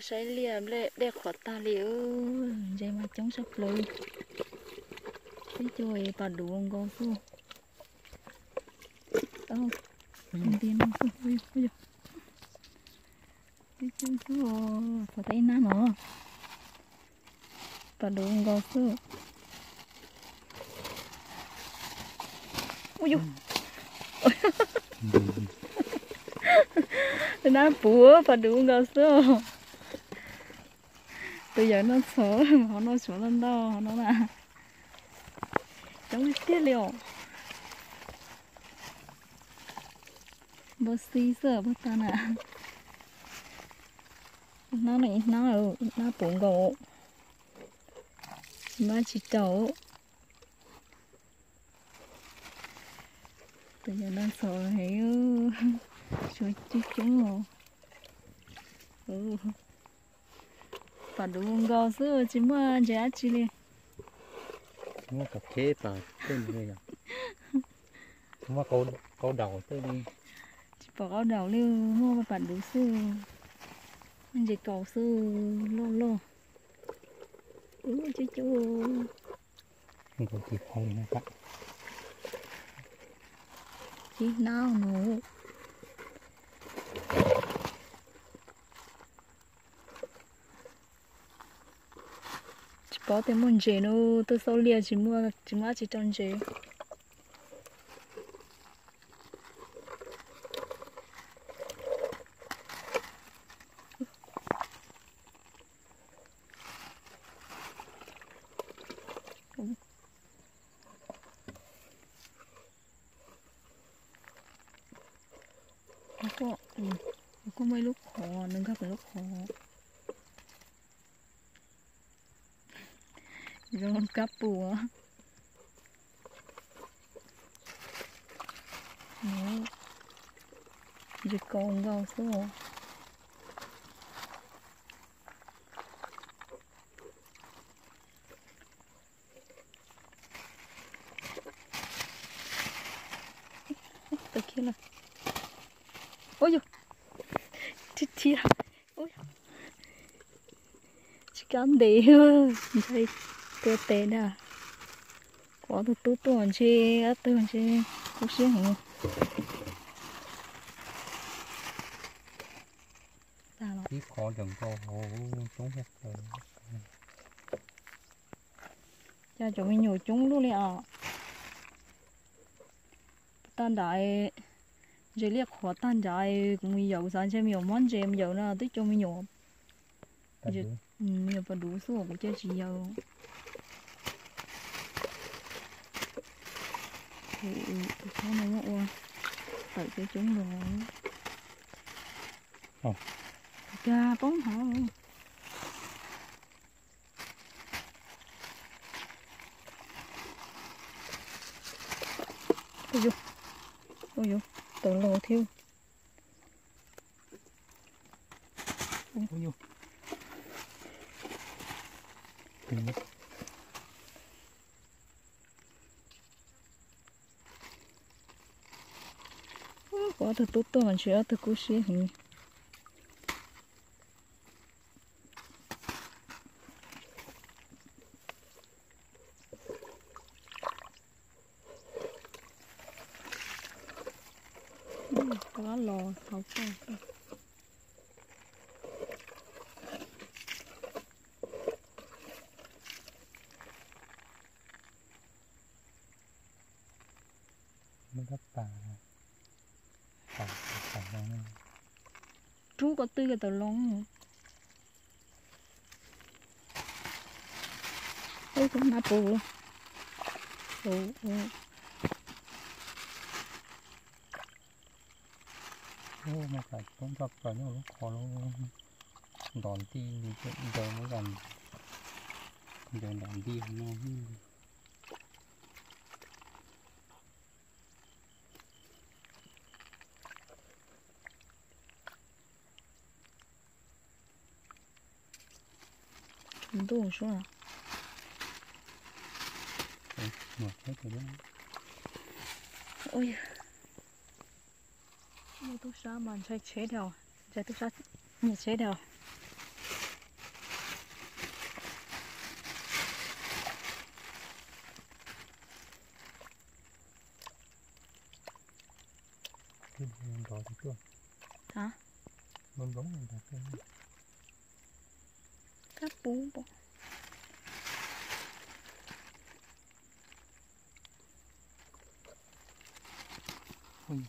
ໃຊ້ລຽບແລະແບກຂວດຕາເລີຍ. ເອີ ໃຫຍ່ມາຈ້ອງສັກເລີຍ. ໄປຈ່ອຍປາດູງກອງສູ້. ເອົ້າ ອືມ ເດນມາສູ້. ໂອ້ຍ ໂອ້ຍ ໄປຈ້ອງສູ້. ພໍໄດ້ນາເນາະ. ປາດູງກໍຊື້. ອຸ້ຍ ອືມ ໜ້າປູ ປາດູງກໍຊື້. ໂຕໃຫຍ່ໜ້ອຍໂຊ ເຮົາໜ້ອຍໂຊນັ້ນດອກ ເຮົານະ. ຈັ່ງເຕັມເລີຍ. ບໍ່ຊີເສືອບໍ່ຕານະ. ໜ້ານີ້ ໜ້າ ເອີ ໜ້າປູງກໍ ມາຊິເຈົ້າ. ໂຕໃຫຍ່ໜ້ອຍໂຊໃຫ້ຢູ່ ຊ່ວຍຈຸຈຸ. ໂອ້ ປາດູງກໍຊື້ ຈິມວ່າຈະອາຈິເລ ວ່າກັບເຄປາເຕັ້ນເລີຍອະ ວ່າເຂົາ ເຂົາເດົາເຕັ້ນເລີຍ ຈິປາເຂົາເດົາເລີຍ. ວ່າປາດູງຊື້ ມັນຈະເກົາຊື້ ລໍໆ. ໂອ້ ຈິຈຸ. ມັນກໍຕິດເຂົາຢູ່ນະຄະ ຈິໜາວເນາະ. ຈະເປົາແຕ່ມ່ວນເຈໂນ ໂຕເຊົາລຽວຈິມົວ ຈິມາຈິຕອນເຈ. ແລ້ວກໍ ອືມ ແລ້ວກໍໄມ້ລູກຄໍ ໜຶ່ງກໍເປັນລູກຄໍ ລອງກັບປູ. ໂອ້ ຢູ່ກອງເບົາໂຊ. ໂອເຄລະ ໂອ້ຍ ທິດທຽ ໂອ້ຍ ຊິກຳເດ ໃສ່ເຕີເຕດາ ຂໍໂຕໂຕຕົວເຊ ເຕີເຊ ກູເຊຫູ ຕາລະ ທີ່ຂໍເດີງກໍ ໂອ້ ຕົງເຮັດເຕີ Cha cho mi nhiều chúng luôn đi à. Tan đại, dễ liệt khó tan đại, cũng nhiều, sáng che nhiều món che nhiều nữa, tức cho mi nhiều. Dễ, ừ, nhiều và đủ số của che chỉ nhiều. Ừ, ừ, tôi thấy nó ua, tẩy cho chúng rồi. Ồ. Cha bóng hả? Ôi dồi, ôi dồi, tớ lò thiêu. Ôi dồi. Ơ, có thực tốt tôi mà chỉ có thực cú xí hình. Ơ, có lò tháo qua. Mă dat ta. Ta, ta, ta, ta. Trú có tư cái tàu lông. Ôi, con nắp bù. Ồ, ồ. Ô, mà phải tốn dọc vào nhau lúc khó lắm. Đón thì mình sẽ giờ mới gần. Giờ đón đi nó. Đủ chưa? Ôi. Mua túc xá mà chạy chế đèo. Chạy túc xá, mua chế đèo. ມັນດອກຕິດຕົວ ຮະ ມັນບໍ່ ມັນດອກຕິດ ກະປູບໍ່ ໂອ້ຍ.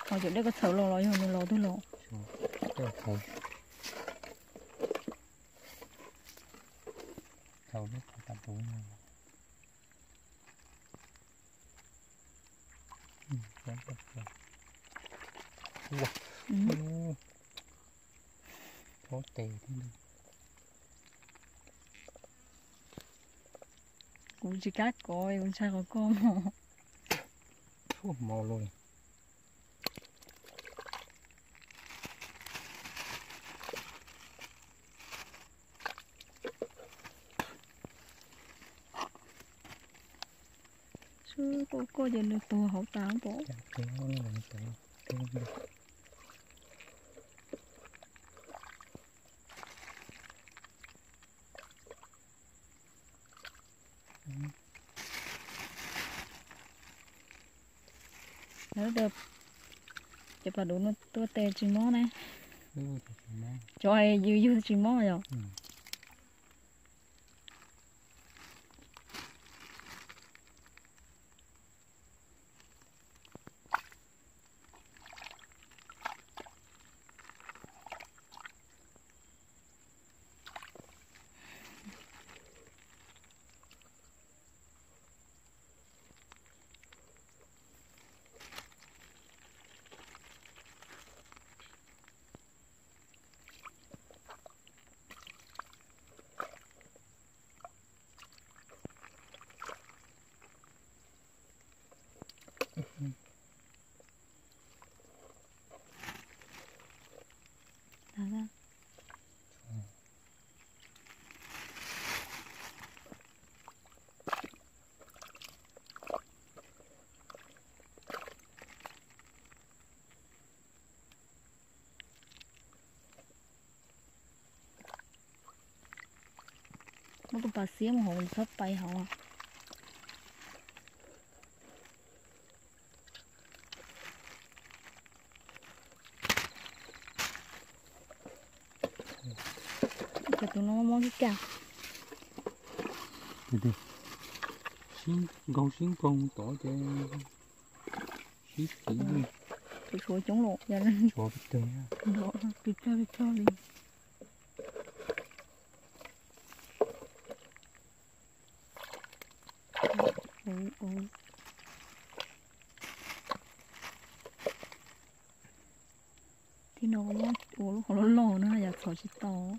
ເຮົາຈະໄດ້ກະເຊົາລໍໆ ຢູ່ຫັ້ນລໍ ເອົາໂຕລໍ ເຈົ້າເຂົາ ເຂົາເລີຍເຂົ້າຕາໂຕ ອືມ ອືມ ໂອ້ ໂອ້ ໂຕເຕັມທີ່ນີ້. ກູຊິກະກໍ ກູຊາກໍກໍໝໍ ໂອ້ ໝໍໂລຍ. ຊື່ກໍ ກໍຢ່າເລີໂຕເຮົາຕາມບໍ່ ແລ້ວເດີ ຈະປາດູໂນຕົວແຕ່ຈິມໍນະ ເອີ ແຕ່ຈິມໍ ຈອຍຢູ່ ຢູ່ຈິມໍເນາະ ອືມ. ມັນກໍປາຊຽມຂອງມັນຊອບໄປເຮົາອະ ກະໂຕນ້ອຍມອງທີ່ກາ ເດ ຊິງ ເກົາຊິງກົງຕໍ່ແຈ ຊິງ ເອີ ໂຊຈົງໂລ ຢ່າ ໂຊປິດເຕີ ບໍ່ ປິດເຕີ ປິດເຕີ ໂອ້ ໂອ້ ທີ່ນ້ອງວ່າ ໂອ້ ລູກເຂົາຫຼໍ່ໆ ນະ ຢາກເຂົາຊິຕໍ່. ໂ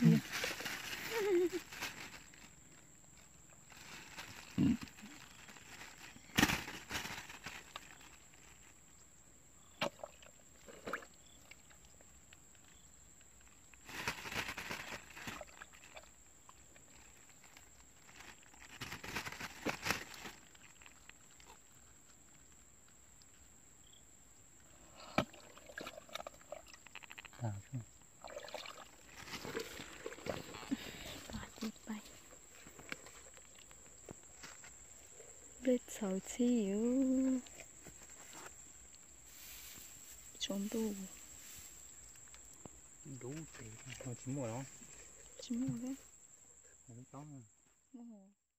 ເລັດເສົາຊີ້ຢູ່ ຊົມດູ ດູເຕ ເອົາຊິໝົດເນາະ ຊິໝົດເລີຍ ບໍ່ຕ້ອງ ໂອ້ໂຫ.